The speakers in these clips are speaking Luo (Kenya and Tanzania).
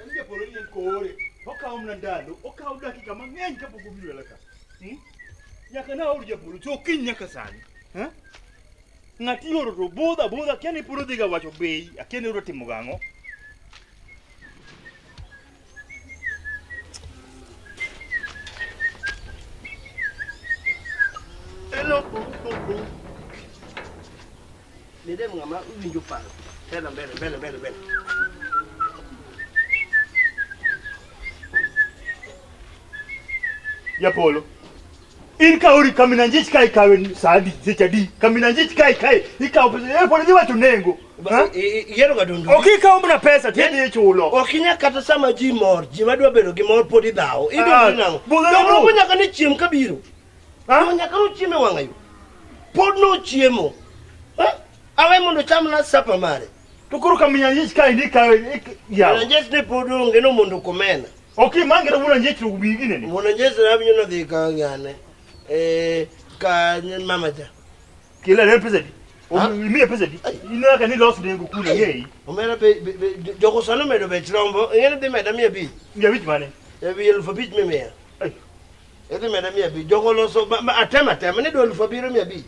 En japolo ni en kore. Okawo mana ndalo, okawo dakika mang'eny kapok obiro dala ka. Hmm? Nyaka naor japolo, to kiny nyaka sani. Eh? Ng'at ioro to budho abudha, akia ni pod odhiga wacho bei, akia ni odwa timo gang'o. Hello. Nidem ng'ama winjo paro. Mbele mbele mbele mbele mbele. Japolo. In ka ori kamina njich ka ikawe sa adi, seche adi, kamina njich ka ikawe, ikawo pesa, eh, pod idhi wacho nengo. Ha? Iyiero ga dundu. Ok ikawo mana pesa to idhi ichulo. Ok inya kata sama ji mor, ji madwa bedo gi mor pod idhawo. Ah, Idonjo nang'o? budho na Jomoko budho. nyaka ne chiem kabiro. Ha? No nyaka nochiemo e wang'a yo. Pod nochiemo. Ha? Awe mondo ocham last supper mare. To koro kamina njich ka idhi ikawe, yawo. Njes ne pod onge no mondo komena. Ok imange to wuon njich to wigi nene. Wuon Njes ne awinjo nodhi ka ng'ane. Eh, ka mama cha. Kila ne pesa di. Ha? Imiye pesa di. Ineno ka ni los nengo kuno ng'eyi. Omera be, be, be jogo sano medo bech rombo, ing'e ni dhi meda 500. 500 mane? Ewi 5,000 mimiya. Ai. Idhi meda 500. Jogo loso ma, ma, atema atema ni dwa 7,500.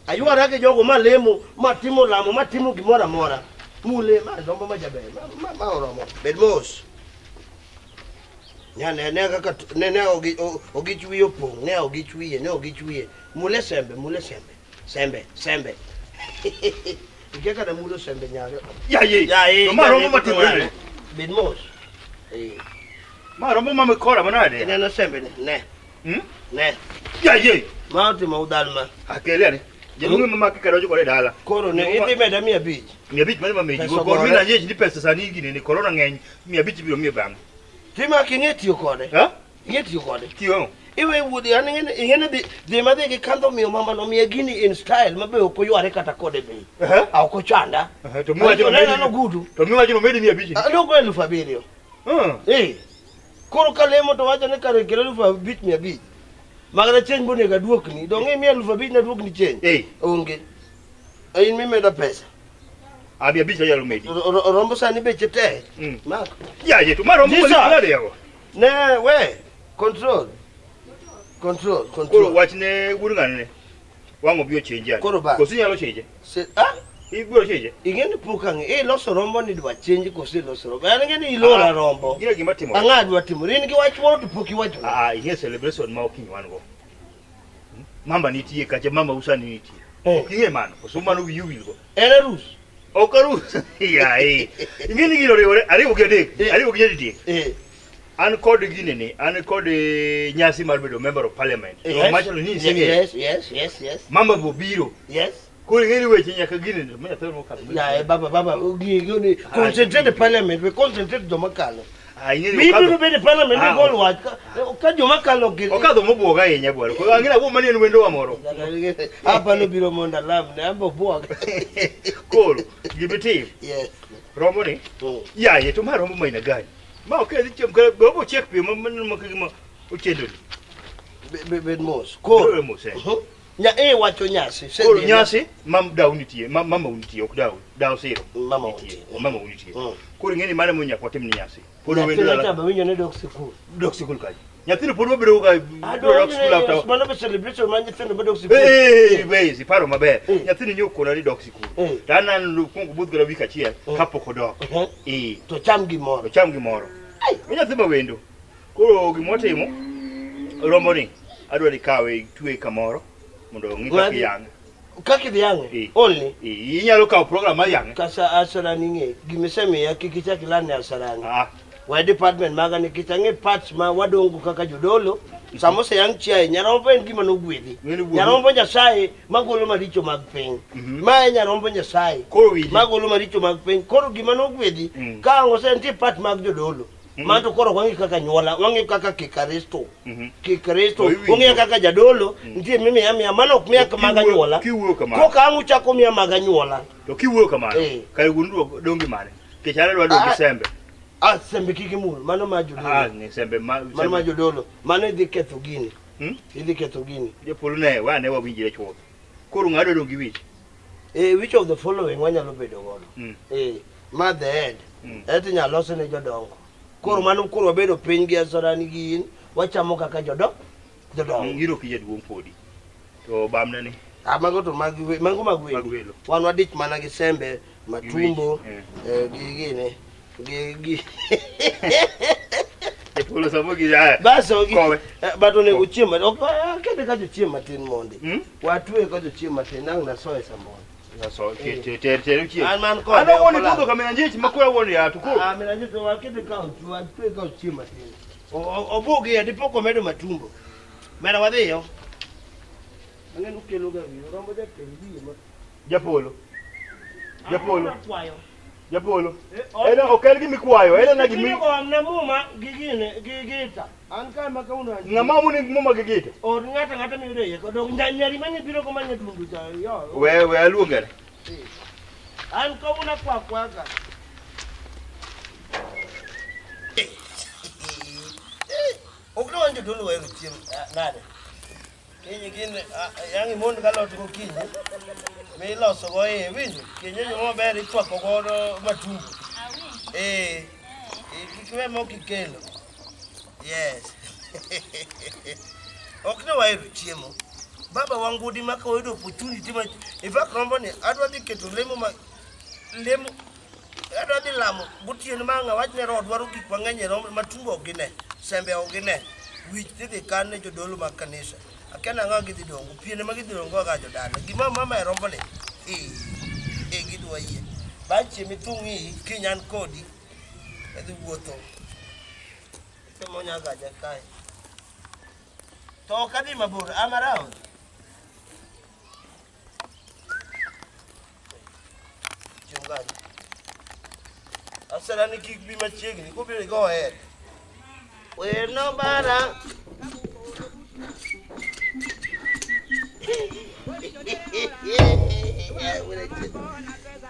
Aywara gi jogo ma lemo, ma timo lamo, ma timo gimoro amora. Mule ma rombo ma jaber, ma, ma, ma oromo. Bed mos. Nya ne ne kaka ne ne ogi ogich wiye opong', ne ogich wiye, ne ogich wiye. Mule sembe, mule sembe. Sembe, sembe. Ikia kata mulo sembe nyare. Yaye. Yaye. To ma rombo matimore ne. Bed mos. Eh. Ma rombo ma mikora manade. Ineno sembe ne, ne. Hmm? Ne. Yaye. Ma otimo udhal ma. Akele ane. Jaduong' ma maki kadonjo kode dala. Koro ne idhi meda 500. 500 mane ma meji. Pesa Gor ogore. mina nyeji ni pesa sani gini ni corona ng'eny. 500 ibiro miye bang'e. Tima king'e tiyo kode. Ha? Ing'e tiyo kode. Tiyo ang'o? Iwe wuodhi an ing'e ing'e ni dhi dhi madhi gi kandho miyo mama nomiya gini in style mabe ok oyware kata kode bei. Aha. Ah, ok ochanda. Aha, to miwacho Aneno neno gudu. To miwacho no medi 500 ni. Aduoko 7,000. Hmm. Eh. Koro kalemo to wacho ni kare kel 5,500. Magna change bonego aduokni. Donge imiya 5,000 naduokni change? Eh. Onge. In mimeda pesa. Ah, 500 anyalo medi. Rombo sani beche tek. Mm. Mak. Yaye to ma rombo Jesus. manade yawa. Ne, we. Control. Control, Koro control. wachne wuod ng'ane ne. Wang' obi ochenje ane. Koro ba. Koso inyalo chenje? Se, ah? Ibiro chenje? Ing'e ni pok ang'e. Eh, loso rombo ni dwa change koso iloso rombo. An ing'e ni ilora rombo. Gino gima timore. Ang'a dwa timore. In gi wach moro to pok iwacho. Ah, ing'e celebration ma okinyi wan go. Hmm? Mama nitie kacha, mama usani nitie. Eh. Ok ing'e mano, koso mano wiyi owil go. En arus. Ok arus. Yaye. Ing'e ni gino oriwore, ariwo gi adek, Eh. ariwo gi nyadidek. Eh. An kod ginene, an kod nyasi mar bedo member of parliament. To Yes. machalo ni iseng'eyo. Yes, yes, yes, yes. Mama bo biro. Yes. Koro ing'e ni weche nyaka ginene, ma nyathi mokalo. Ya, eh, baba, baba, gi concentrate the parliament, we concentrate joma kalo. Ah, ing'e ni Mi okadho- biro bedo e parliament Ah, mi gol wach ka, ka joma kalo gin. Okadho mobuoga ahinya bwana. Koro ang'e ni mani en wendowa moro. Hapa nobiro mondo alam ne ambe obuoga. Koro gimitim Yes. rombo ni Mm. yaye to ma rombo maina gani? Ma ok idhi chiemo kare be ochiek piyo ma ma ma gima ochendo ni. Bed mos. Koro. Bed mos, eh. Mhm. Nya e wacho nyasi. Se Koro dhi- nyasi mam dau nitie, ma mama nitie ok dau, dau siro. Mama Nitie, nitie. Mama nitie. Mm. Koro ing'e ni mano monya watim ni nyasi. Koro wendo Nyathina dala cha be winjo ni dok sikul. dok sikul kacha. Nyathino pod wabiro ga dok sikul after. Mano be celebration mar nyithindo ma dok sikul. Eh, eh, iparo maber. Eh. Nyathini nyo kona ni dok sikul. Eh. To an an kuongo budh godo wik achiel Eh. kapok odok. Mhm. Eh. To cham gimoro. Ocham gimoro. Ai. E nyathi ma wendo. Koro gima watimo, rombo ni adwa ni kawe itweye kamoro mondo ong'i kaka Ng'adi. iyang'e. Kaka idhi yang'e? Eh. Only. Eh, Inyalo kawo program mar yang'e. Kasa asarani ng'e. Gimisemiya kik ichak iland ne asarani. Ah, We department maga nikech ang'e parts ma wadongo kaka jodolo. Sama oseyang' chiaye, nyarombo en gima nogwedhi. Ng'eni wuonu. Nyarombo Nyasaye magolo maricho mag piny. Mhm. Ma e nyarombo Nyasaye Koro winji. magolo maricho mag piny. Koro gima nogwedhi Mm. ka ang' ose nitie part mag jodolo. Mm. Ma to koro wang'e kaka nyuola, wang'e kaka kikaristo. Mhm. Kikristo, To iwinjo. ong'eyo kaka jadolo, nitie mimiya miya, mano ok miya To mag kiwuoyo- anyuola. kiwuoyo kamano. Koka ang' uchako miya mag anyuola. To kiwuoyo kamano, Eh. kare wuonu dwa dong' gi mane? Nikech an adwa dong' gi Ah. sembe. Ah, sembe kik imul, mano ma jodolo. Ah, ni sembe ma Mano ma jodolo. Mano idhi ketho gini. Hmm? Idhi ketho gini. Japolo ne wane wawinjre chuth. Koro ng'ado dong' gi wich. Eh, which of the following wanyalo bedo godo? Mm. Eh, ma the head. Mm. Eti inyalo lose ne jodongo. Koro mano koro wabedo piny gi asorani gi in, wachamo kaka jodongo. Iro ki jaduong' podi. To bamna ni. Ah, mago to mag mago mag Mag welo. welo. Wan wadich mana gi sembe, matumbo, Gi wich, gi gine, gi Japolo samo gi ah. Bas ok. Kowe. But onego chiem ok kete ka jochiem matin mondi. Hmm? Watwe ka jochiem matin ang' nasoye samoro. Naso ter ter ter chieng. An man kode. Ano wuon idhodho kamina njich ma koro wuon ya to koro. Ah, mina nyiso wakete ka watwe ka ochiem matin. Obugi ya dipo komedo matumbo. Mera wadhiyo. Ang'e ukelo ga wiyo rombo jatend wiye ma. Japolo. Japolo. Kwayo. Japolo. Ena ok en gima ikwayo, en ana gimi Gimi na muma gi gine gi gita. An ka ma kawuono an. ng'ama muni muma gi gita. Or ng'ato ang'ata miyudo iye. Dong nyari mane biro go manye tundu cha. Yo. We we aluongane. An kawuono akwa akwaga. Ok ne wan jodolo wahero chiemo nade? Kiny gin yang' imond galot gokinyi miloso go iye iwinjo? Kienyeji maber ichwako godo matumbo. Eh, kik iwe mok ikelo. Yes. Ok ne wahero chiemo. Baba wa ngudi ma ka oyudo opportunity ma in fact rombo ni adwa dhi keto lemo ma lemo adwa dhi lamo gotieno ma ang' awach ne roho dwaro gik mang'eny e rombo matumbo ok gine, sembe ok gine, wich tidhi kan ne jodolo mag kanisa. Akia nang'o gidhi dong' go, pien ema gidhi dong' go ka jodala. Gima mama e rombo ni, eh, eh gidwa yie. Bang' chieng' mithung' iyi, kiny an kodi, adhi wuotho. Temo nyagaja kae. To ok adhi mabor, am around. Chungaji. Asera ni kik bi machiegni, kobiro igo head. Weno bara.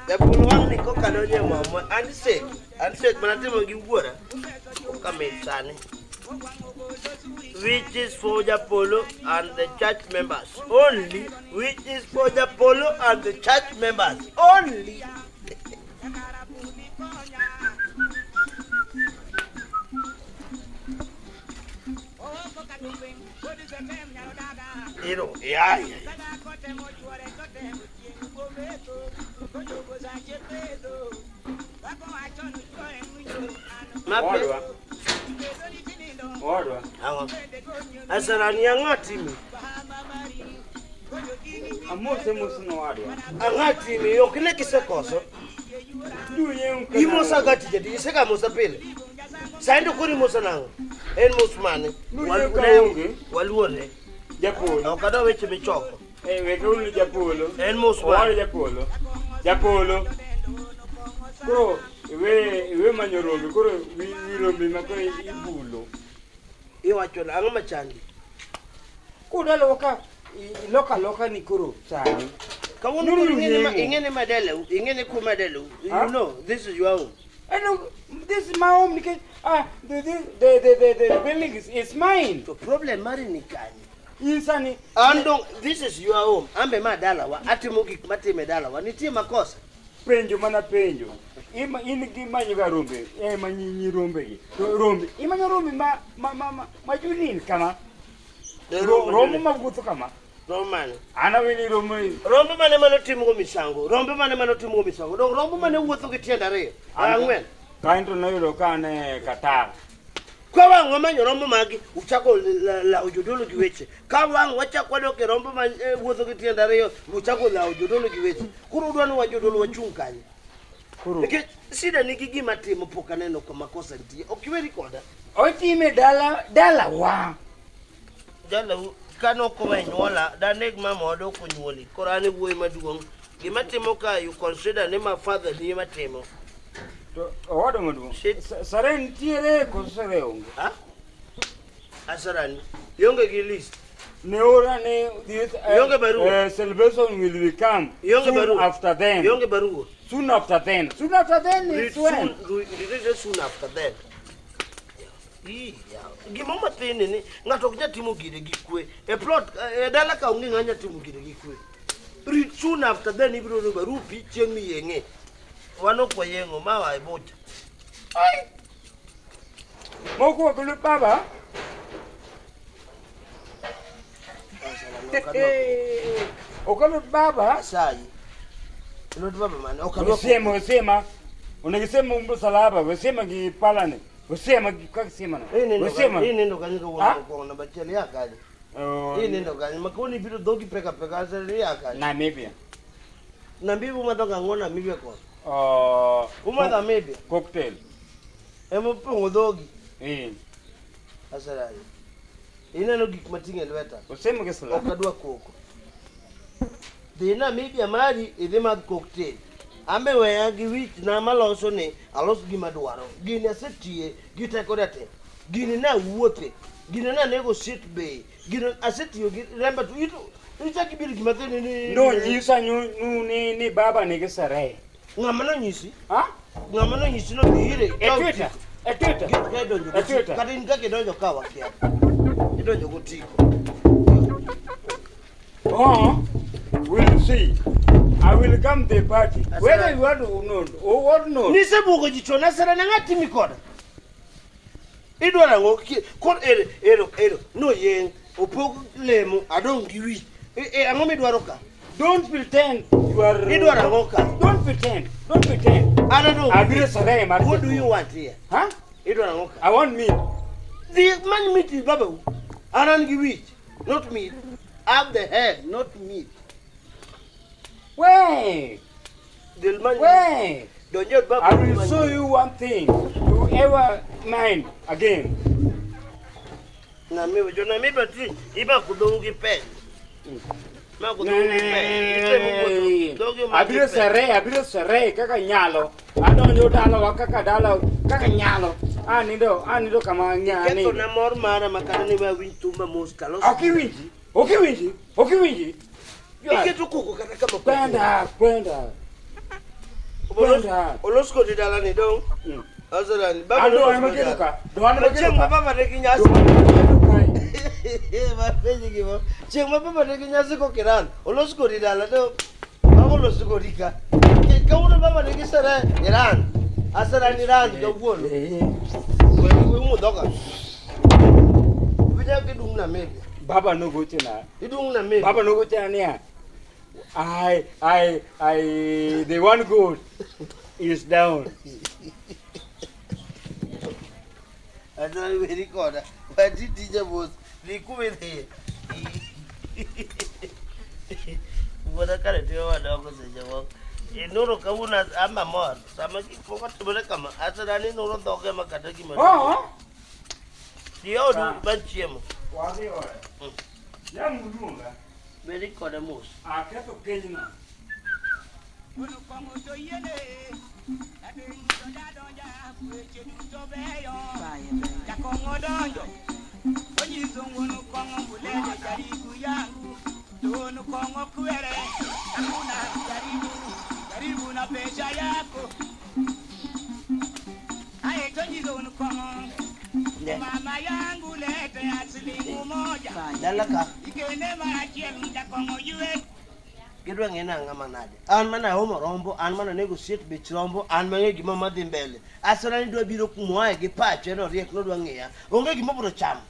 Japur wang' ni koka donjo e mama, handshake, handshake mana timo gi wuora. Koka mit sani. Which is for Japolo and the church members only. Which is for Japolo and the church members only. Ero, ya, ya. Mape. Owadwa. Owadwa. Ang'o? Asarani ang'o timi? Amose mos nowadwa. Ang'o timi? Ok ine kisekoso. Imosa ga tije di isega mosa pile. Sani to koro imosa nang'o? En mos mane? Nurie ka onge. Waluore. Japolo. Ok adwa weche michoko. Eh, weke ulu japolo. En mos Owadwa mane? japolo. Japolo. Koro iwe iwe manyo rombe koro wi wi rombe ma koro ibulo. Iwacho na ang'o machandi? Koro dalawa ka iloka aloka ni koro sani. Kawuono Nuru koro ing'e ni ma yeng'o. ing'e ni madelau, ing'e ni kuma delau. You Huh? know, this is your home. I know this is my home because ah the building is mine. To problem mari ni kanye? In sani An dong, this is your home. An be ma dalawa, atimo gik matimo e dalawa. Nitie makosa. Penjo mana penjo. Ima in gi manyo ga rombe, e ma nyi rombe gi. To rombe, imanyo rombe ma ma ma ma, ma julin kama. Rombo ma wuotho kama. Rombo mane? An awinjo rombo ni Rombo mane mane otimogo misango? Rombo mane mane otimogo misango? Dong rombo mane wuotho gi tiende ariyo? Ang'wen. Kain to noyudo ka an e Qatar. Ka wang' wamanyo rombo magi, uchako lawo jodolo gi weche. Ka wang' wachako wadok e rombo ma wuotho gi tiende ariyo, uchako lawo jodolo gi weche. Koro udwa ni wa jodolo wachung' kanye? Koro Nikech shida nigi gima timo pok aneno kama kosa nitie. Ok iweri koda. otime dala dalawa. Dalau kane ok owe nyuola, daneg mama oda ok onyuoli. Koro an e wuoyi maduong'. Gima timo ka you consider ni my father ni ema timo. To owadwa maduong'. Shit. Sare nitiere koso sare onge? Ha? Asarani. Ionge gi list. Ne ora ni this Ionge barua. Celebration will become Ionge soon barua. after then. Ionge barua. Soon after then. Soon after then Read is when? soon, read soon after then. Ii, ya. Gima mathin ni ng'ato ok nyal timo gire gi kwe. E plot e dala ka onge ng'a nyalo timo gire gi kwe. Read soon after then ibiro yudo barupi chieng' miyeng'e. Wan ok wayeng'o ma wa e bucha. Ai. Moko wakulu baba. Okalo baba. Asayi. Lwet baba mane ok adwa. Wesema wesema. Unagisema msalaba, wesema gi palane. Wesema gi kaka sema na. Hii nindo Wesema. kanyo, hii nindo kanyo Ah? kawuono kuong namba achiel ya kanyo. Oh, Hii nindo kanyo, ma kawuono ibiro dhogi peka peka asere ya kanyo. Namibia. Namibia umadho gang'o Namibia koso? Oh, Umadho Namibia? Cocktail. Ema opong'o dhogi. Eh. Aserani. Ineno gik mating'o e lweta. Wesema gi salaba. Ok adwa koko. Dhi Namibia mari idhi madh cocktail. Ambe weya gi wich na maloso ni alos gima dwaro. Gini asetiye gi tekona te. Gini nawuothe. Gini nanego sit bay. Gini asetiyo gi remba to ito ichak ibiro gima thin ni. No nyisa nu ni ni baba nigi sarehe. Ng'ama nonyisi? Ha? Ng'ama nonyisi no dhi ire. E Twitter. E Twitter. Ka idonjo E gotiko. Twitter. Kata in kaka idonjo ka wakia. Idonjo gotiko. Oh, we'll see. I will come the party. Whether you want or not, or what not. Nisebuogo ji chon asera ne ng'a timi koda. Idwaro ang'o? Koro ero ero ero noyeng' opog lemo adong' gi wich. E, ang'o midwaro ka? Don't pretend you are. Idwaro ang'o ka? Don't pretend. Don't pretend. An adong' gi Abiro wich. sarehe mar What do you want here? Huh? Idwaro ang'o ka? I want meat. Dhi many meat is babau. An an gi wich, not meat. I have the head, not meat. Wait. Dhi many. Wait. Donj e od babau. I will show you one thing. You ever mind again. Namibia, jo Namibia ti imako dhowu gi pen. Mako dhowu gi pen. Itemo wuotho, dhogi omako gi Abiro pen. sarehe, abiro sarehe kaka nyalo. Adonjo dalawa kaka dala kaka nyalo. Anindo, anindo kama Ketho anindo. na mor mara ma kata ni we awinj thumba mos kalos. Ok iwinji, ok iwinji, ok iwinji. Iketo koko kata kama koko. Kwenda, kwenda. Kwenda. Olos kodi dalani dong. Azalani. Baba Ando nolos an kodi maketo dala. ka. Do an maketo Chieng' ma ka. baba nigi nyasi. Do an maketo ka. Mapenji gimo. Chieng' ma baba nigi nyasi kokiran, olos kodi dala to baba olos kodi ka. Kawuono baba nigi sere Iran. Aserani Iran kawuono. We umo dhoga. Winja kidung' Namibia. Baba nogochona. Idung' Namibia. Baba nogochona niya. I, the one good is down. Aserani weri koda. Wati tija mos. Dhi kuma idhiye. Wuoda kare timo madongo seche moko. Inuro kawuono ama mor. Sama gik moko timore kama, aserani nuro dhoge ma kata gima. Oh. Dhi odu bang' chiemo. Wadhi ore. Yang uluonga. Beri koda mos. Aketho kenyno. Jakong'o donjo, onyiso wuon kong'o mbulede jaribu yangu, to wuon kong'o kwere, hakuna jaribu, jaribu na pesa yako. Ae to onyiso wuon kong'o, mama yangu lete asilingi moja, Dala ka. ikene mar achiel jakong'o ywe. Gidwa ng'e nang'a manade. An mana aomo rombo, an mana nego siet bech rombo, an mang'e gima madhi mbele. Aserani dwa biro kumoae gi pache noriek nodwa ng'iya. Onge gima obiro chamo.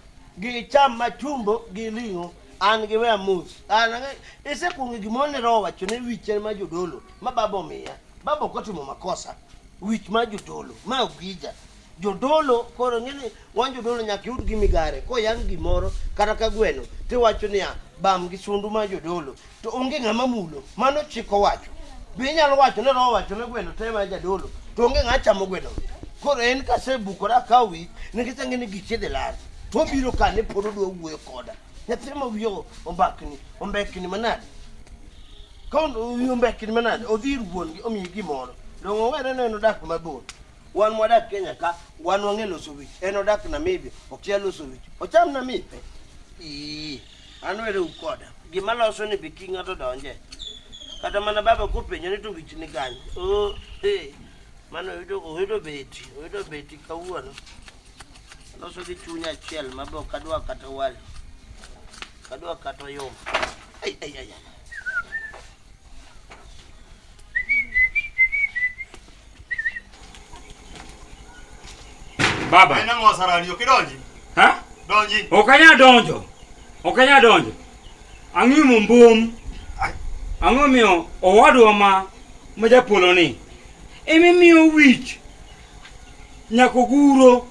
Gicham machumbo gi ring'o. An gi weya mos. An ang'e isekuong'o gimoro ne roho wacho ne wich en ma jodolo ma baba omiya. Baba ok otimo makosa. Wich ma jodolo, ma ogija. Jodolo koro ng'eni wan jodolo nyaka yud gimigare koyang' gimoro kata ka gweno tiwacho niya bam gi sundu ma jodolo to onge ng'ama mulo mano chik owacho be inyalo wacho ni roho wacho ne gweno te ma jadolo to onge ng'a chamo gweno koro en kasebukora akawo wich nikech ang'e ni giche dhi lal to obiro ka ne pod odwa wuoyo koda nyathi ma wiye ombakni ombekni manade ka wiye ombekni manade odhi ir wuon gi omiye gimoro dong' owere ne en odak mabor wan mwadak Kenya ka wan wang'e loso wich en odak Namibia okia loso wich ocham Namibia. Ii. An were u koda. Gima loso ni be kik ng'ato donje. Kata mana baba kopenjo ni to wich ni kanye. Oh, hey. Mano oyudo oyudo beti, oyudo beti kawuono. Aloso gi chuny achiel ma be ok adwa kata wali. Ok adwa kata oyuma. Ai ai ai. ai. Baba. En ang'o Sarani, ok idonji? Ha? Donji. Ok anyal donjo. Ok anyal donjo. Ang'o mbom. Ang'o miyo owadwa ma japolo ni emimiyo wich nyaka oguro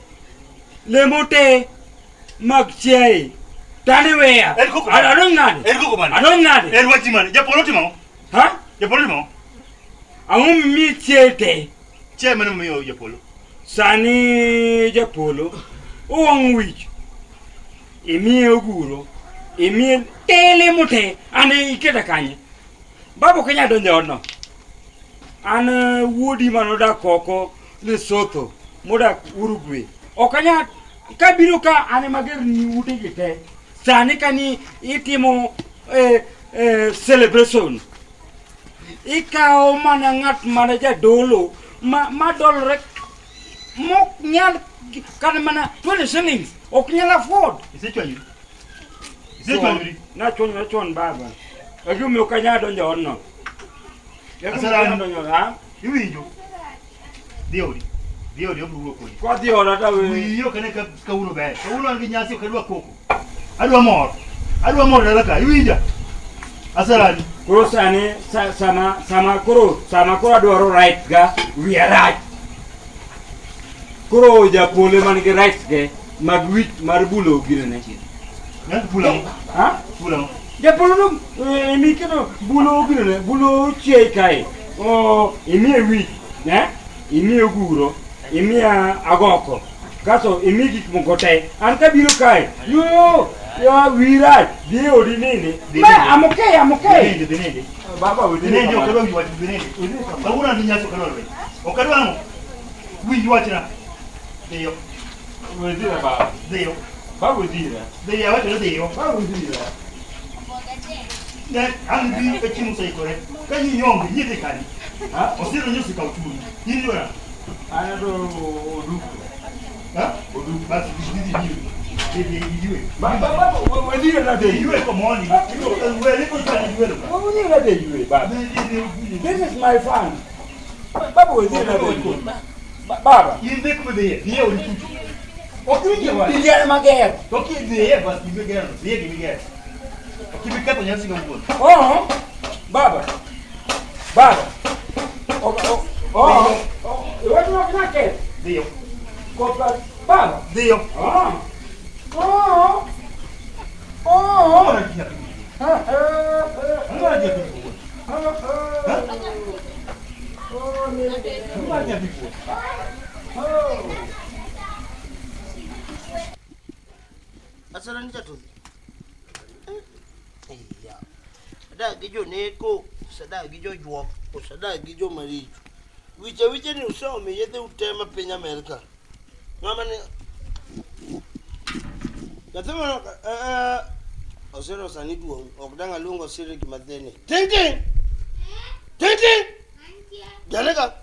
lemo te mag chiaye tane weya. En koko mane? Adong' nade? En koko mane? Adong' nade? En wachi mane? Japolo timo ang'o? Ha? Japolo timo ang'o? Ang'o mimiyo chiaye te? Chiaye mane mamiyo japolo? Sani japolo owang'o wich imiye oguro imiye tele mote an iketa kanye baba ok inyal donjo e odno an wuodi manodak oko Lesotho modak Uruguay ok anyal kabiro ka an ema agerni utegi te sani kani itimo celebration ikawo mana ng'at mana jadolo ma dolore mok nyal kata mana 20 shillings ok nyal afford. Isechwanyori? Isechwanyori? Nachwanyora chon baba. Egimomiyo ok anyal donjo e odno. Egimomiyo ok anyal donjo, ha? Iwinjo? Dhi odi. Dhi odi obiro wuoyo kodi. Kodhi e oda to Wiyi ok ane ka kawuono ber. Kawuono an gi nyasi ok adwa koko. Adwa mor. Adwa mor dala ka. Iwinja? Asarani. Koro sani sama koro adwaro rights ga wiya rach. Koro japole man gi rights ge mag wich mar bulo ginene. Eh, bulo ang'o? Ha? Bulo ang'o? Japolo no emiketo bulo ginene, bulo chiei kae. O imiye wich, eh? Imiye oguro, imiye agoko. Kasto imiye gik moko te. An kabiro kae, yo, ya wiyi rach, dhi e odi nini. Ma, I'm okay, I'm okay. Dhi nindi, dhi nindi. Baba, Dhi nindi, ok adwa winjo wach, dhi nindi. Kawuono an gi nyasi ok adwa lweny. Ok adwa ang'o? Winj wachna. Dhiyo. Wedhira baba. Dhiyo. Baba wedhira. Dhiyo, awacho ni dhiyo. Baba wedhira. Ne, ang' bi ka chiemo oseikore. Ka nyi ionge, nyi dhi kanye? Ha? Osiro nyosi kaw chunyi. In idwa nang'o? An adwaro oduku. Ha? Oduku. Bas, dhi dhi dhi. Dhi dhi iywe. Baba, baba, wedhira na Dhi dhi. iywe komoni. We ni koro iywe ka. Wedhira dhi ywe, baba. Dhi dhi dhi. This is my farm. Baba wedhira dhi ywe. Baba. In dhi kuma dhiye. Dhiye odi kucho. Ok iwinje wach. Dijana mager. To kidhiye bas gimigero. Dhiye gimigero. Ok ibi ketho nyasi kawuono. Oh, baba. Baba. Oh, oh, oh. Oh, iwacho ni ok naketh. Dhiyo. Koka, baba. Dhiyo. Oh. Oh. Oh. Ang'o marach gi nyathi? Ang'o marach gi nyathi kawuono? Ang'o marach gi nyathi kawuono? Asara ni jatudhi. Iya. Adak gi joneko, osedak gi jojuok, osedak gi joma richo. Wiche wiche ni useomo yedhe ute ma piny Amerka. Ng'ama ni Nyathi moro Osiro sani duong' ok dang' aluong Osiro gima dhene. Ting ting! Ting ting! Jaleka!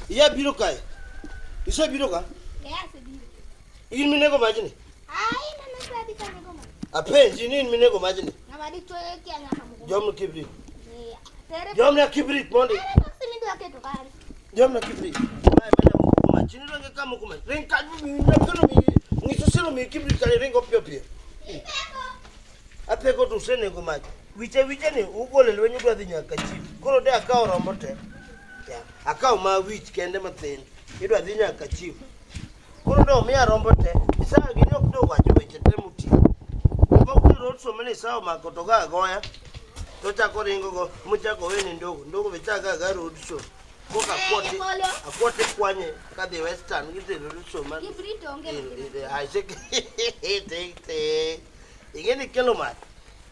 Iya biro kae. Isebiro ka? In minego majni? Apenji ni in minego majni? Jomna kibrit. Jomna kibrit mondi. Jomna kibrit. Mae mana moko mach. Chini ringo ka moko mach. Ring ka mi ngiso siro mi kibrit kare ringo piyo piyo. Apeko to usenego mach. Wiche wiche ni ugolo e lweny udwa dhi nyaka chief. Koro de akawo rombo te. Ya, akawo ma wich kende mathin. Idwa dhi nyaka chief. Koro do miya rombo te. Isawa gini ok do wacho weche te moting'o. Pok ni road show mane Isawa omako to ga agoya. To chako ringo go mochako wene ndogo. Ndogo be chako aga road show. Koka akwoti akwoti kwanye kadhi Western gitero road show man. Te ing'e ni kelo mach.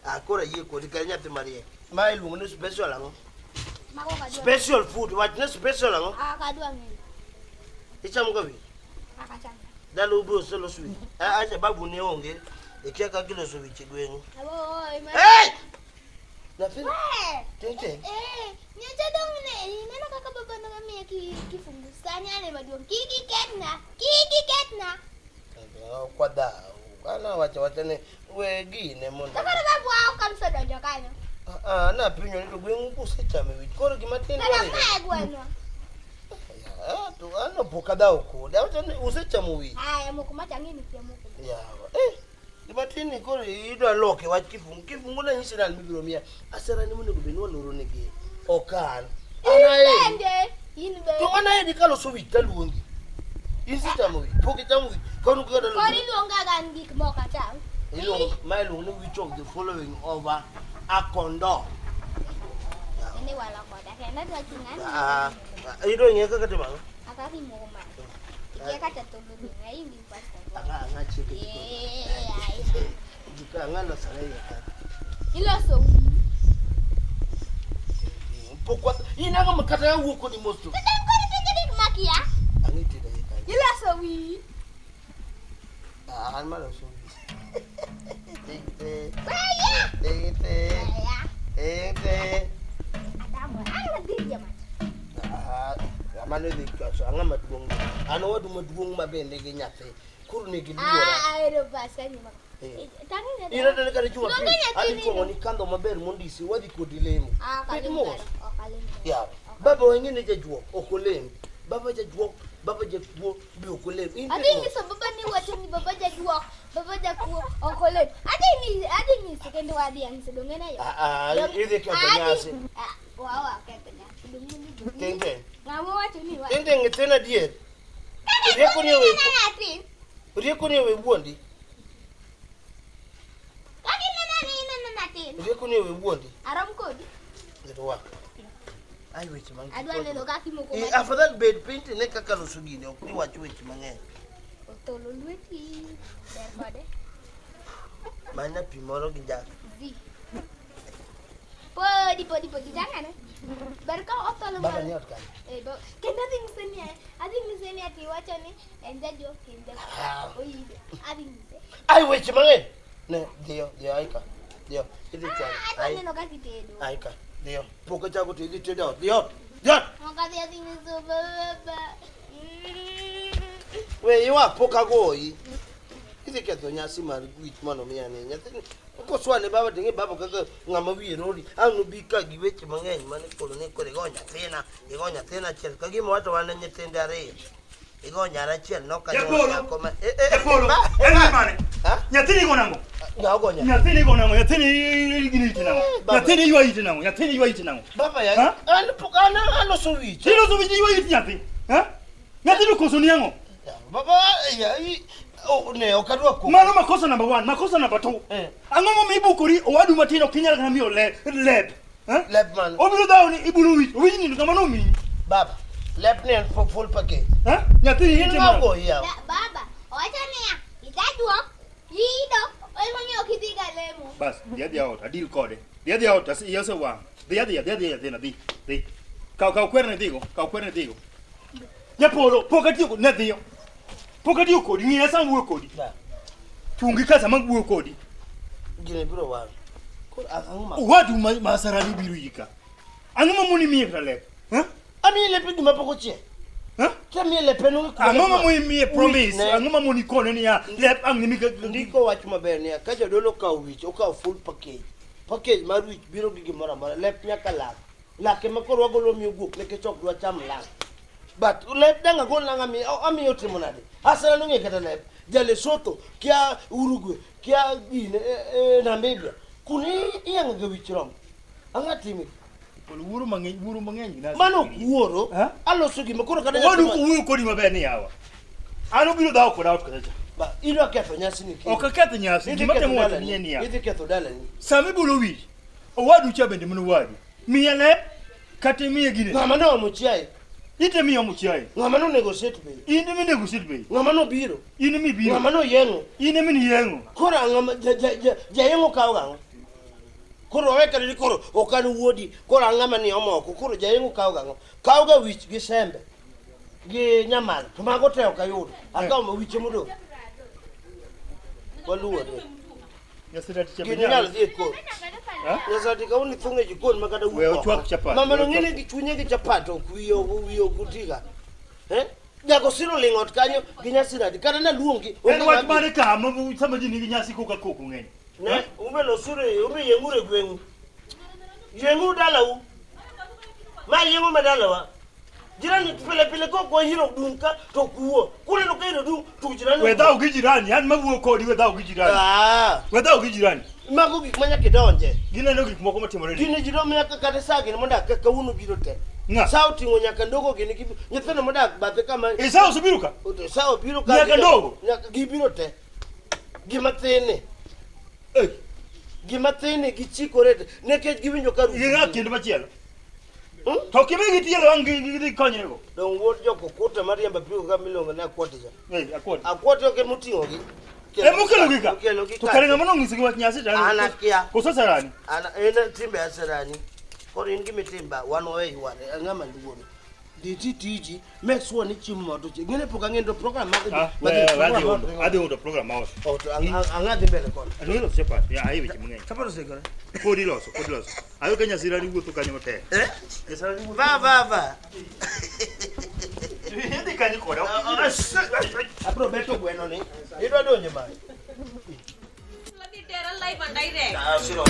Ah, koro ayie kodi kar nyathi mariek. Ma iluongo ni special ang'o? Special food. Wach ni special ang'o? Ichamo ga wich? Dalau be oselos wich. Acha babu ne onge. Ikia kaka iloso wich e gweng'u. Abo, ima. Hey! Nyathi. We! Tete. Eh, nyocha dong ne ineno kaka baba nomiya kifungu sani ane maduong'. Kik iketna, kik iketna. Kwadhaw. Ana wacho wacha ni we gine mondo. To koro babu wa ok amsedonjo kanyo. Ah, napenjo ni to gweng'u kusechame wich. Koro gima tin Koro mae gweng'wa. Ah, to an pok adhawo kode. Awacho ni usechamo wich. Aya, moko machang'i ni kia moko. Yawa. Eh, gima tin ni koro idwa loke wach kifungu. Kifungu ne nyisi ni an mibiro miya. Asera ni monego bed ni waloro negi. Ok an. An In aheri. bende, in To bende. an aheri kaloso wich taluongi. Isechamo wich. Pok ichamo wich. Koro kaka Koro iluonga ga an gik mok acham. Iluongo, ma iluongo ni which of the following over a kondo. Bende walo koda kendo adwa chung' an. Ah, idwa ng'e kaka timo ang'o? Akaki moko ma. Ikia kata tolo ring'o, ahingi pasta. Ang'a ang'a chieke jiko. Eh, ai. Jiko ang'a losore iye ka. Iloso wiyi. Pok wa in ang'o ma kata awuok kodi mos to. To dong' koro ipenjo gik makia. Ang'o itedo iye kanyo? Iloso wiyi. Ah, an maloso wich. Tete, Weya! tete, Weya. tete. Adamo, an adhi jamach. Ah, mano idhi chwaso ang'a maduong' ni. An owadu maduong' ma bende nigi nyathi. Koro nigi luora. Ah, ahero pasta ni ma. Eh. Tang'ine. Ineno ni kata Jumapil Luongo nyathini adhi no. twang'o ni kandho maber mondisi wadhi kodi lemo. Ah, Bed ok alim mos. kare, ok alim kare. Ya, baba wang'e ni jajuok ok olem. Baba jajuok, baba jakuo be ok olem. In Adhi bed mos. nyiso baba ni wacho ni baba jajuok, baba jakuo, ok olem. Adhi nyiso, adhi nyiso kendo wadhi anyiso dong' en ayo. Ah, ah, Dong- idhi ketho Adhi- nyasi. Ah, wawa ketho nyasi. Dong' en ni- Tenge. Ng'ama wacho ni wacho. Tenge ng'iten adier. Kaka Rieko ni owe ineno nyathi. rieko ni owe wuondi. Kaka ineno ni ineno nyathi. Rieko ni owe wuondi. Arom kodi. Rwak. Ai weche mang. Adwa neno kaka imoko Eh, mach. afadhali bed piny tine kaka loso gini ok ni wach weche mang'eny. Otholo lweti. Ber kode. Manya pi moro gi jak. Zi. Podi podi podi tang'ane. Ber ka otholo Baba malo. ni ot kanyo. Eh, kendo adhi nyise ni adhi nyise ni ati iwacho ni en jajuok kendo oide. Adhi nyise. Ai weche mang'eny. Ne, dhiyo, dhiyo aika. Dhiyo, idhi chwalo. Ah, adwa Ai, neno kaka itedo. aika. Dhiyo. Pok ochako tedo, itedo ot. Dhiyo ot. Dhiyo ot. Ok adhi adhi nyiso baba. Mm. We ywak pok agoyi. Idhi ketho nyasi mar wich manomiya ni nyathini. Koswane baba to ing'e baba kaka ng'ama wiye rori. Ang' nobi ka gi weche mang'eny mane koro ni koro igo nyathina, igo nyathina achiel. Ka gima wacho wan e nyithinde ariyo. Igo nyara achiel nokanyuolo Japolo. nyako ma eh, eh, Japolo, ba- en ba- mane? Ha? Nyathini igo nang'o? Ng'a ogo nyathi? Nyathini igo nang'o? Nyathini gini ite nang'o? Baba. Nyathini ywa ite nang'o? Nyathini ywa ite nang'o? Baba ya Ha? an pok an aloso wich. Iloso wich ywa it nyathi? Ha? Nyathini okoso ni ang'o? Baba ya i oh, ne ok adwa koko. Mano makosa number 1, makosa number 2. Eh. Ang'o momiyo ibukori owadu matin ok inyal kata miyo lep? Lep. Ha? Lep man. Obiro dhawo ni ibulo wich, wich ni to ng'ama nomiyi. Baba, lep ni en full package. Ha? Nyathini In ite ng'a mano. ogoyi yawa? Baba, owacho niya, ijajuok, iido, emomiyo ok idhi ga lemo. Bas, dhi adhiya ot, adil kode. Dhi adhiya ot, iya osewang'. Dhi adhiya, dhi adhiya nyathina, dhi. Dhi. Kaw kaw kwerni dhigo, kaw kwerni dhigo. Japolo, pok atiyo kodi, ne dhiyo. Pok atiyo kodi, ng'iya sama wuoyo kodi. Ba, Chungi ka sama wuoyo kodi. Gini biro wang'. Koro ang'o ma? Owadu ma ma sarani biro ika. Ang'o ma moni miye kata lep? Ha? Amiyi lepe gima pok ochiek. Ha? Tamiye lepe no. Ang'o ma moni miye promise? Ne. Ang'o ma moni kone niya lep ang' nimi ka Ndiko wach maber niya, ka jadolo okawo wich, okawo full package. Package mar wich biro gi gimoro amora, lep nyaka lak. Lak ema koro wagolo miyo guok nikech ok dwa cham lak. But lep dang' agol nang'o amiyo amiyo timo nade? Asana nong'e kata lep. Ja Lesotho, kia Uruguay, kia gine, Namibia. Kuno iyang'o ga wich rom. Ang'o timi? Wuoro mang'eny, wuoro mang'eny. Mano ok wuoro, Ha? aloso gima koro kata Owadu nyathi ma- wuoyo kodi maber ni yawa. An obiro dhawo koda ot kacha. Ba, idwa ketho nyasi ni kiny. Ok aketh nyasi, Idhi gima ketho temo wacho dalani. ni en niya. Idhi ketho dalani. Sama ibulo wich, owadu cha bende mana owadu. Miye lep, kata imiye gine. Ng'ama ne omo chiaye? Ite miyo omo chiaye. Ng'ama nonego set be? In ema inego sit be. Ng'ama nobiro? In ema ibiro. Ng'ama noyeng'o? In ema niyeng'o. Koro ang'o ma jayeng'o kawo gang'o? Koro wawe kata ni koro ok an wuodi, koro an ng'ama ni omo oko, koro jayeng'o kawo gang'o? Kawo ga wich gi sembe. Gi nyamal to mago te ok ayudo. Akawo ma wiche modong'. Waluore. Nyasirati cha Gini nyal dhi e kor. Ha? Nyasirati ka uni thung' e jikon ma kata We wuok ochwak oko. chapat, Mama we no ng'ene ochwak. gi chunye gi chapat ok wiye ok wiye ok otiga. Eh? Jago siro ling' ot kanyo gi nyasirati kata naluongi. En wach mane ka ma sama ji nigi nyasi koka koko ng'eny. Ne, umbe losure, umbe yeng'ure gweng'u. Yeng'u dalau. Ma yeng'o ma dalawa. Jirani pile pile kok wahiro dung ka to kuo. Kuneno ka iro dung to jirani. We dhaw gi jirani, an mawuo kodi we dhaw gi jirani. Ah, We dhaw gi jirani. mago gik ma nyaka idonje. Gineno gik moko matimore ni. Gini ji romo nyaka kata saa gini modak ka kawuono biro te. Ng'a? Saa oting'o nyaka ndogo gini gi nyithindo modak bathe kama. Esau osebiro ka? Saa obiro ka. Nyaka ndogo? Nyaka gibiro te. Gima thin. Eh, Gima thin gichikore te. Nikech giwinjo ka gi ng'a kendo machielo. Hmm? To kimigi tielo ang' gidhi konyrego. Dong wuod jokokuta mariembo apiko ka miluongo ni Akwoti cha. Eh, akwot. Akwoti ok emoting'ogi. Emokelogi ka? Okelogi To ka. kare ng'ama nong'isogi wach nyasi to An akia. Koso sarani? An en timbe asarani. Koro in gimitimba wan wawe yware ang'ama luoro. Dhi ti tiji, make sure ni chiemo ma otoche. Ng'ene pok ang'e to program mag Ah, mag- we program adhi mag- undo. Adhi undo program ma ot. Oh, to ang- ang- ang'a dhi mbele kono. Adhi loso chapat. Ya, aye weche mang'eny. Chapat oseikore. Pod iloso, pod iloso. Ayo ka nyasirani wuotho kanyo matek. Eh? Nyasirani wuotho. Va va va. Idhi kanyo koda. Abro beto gweno ni. Idwa donjo mare. Terror live and direct. Ah, siro.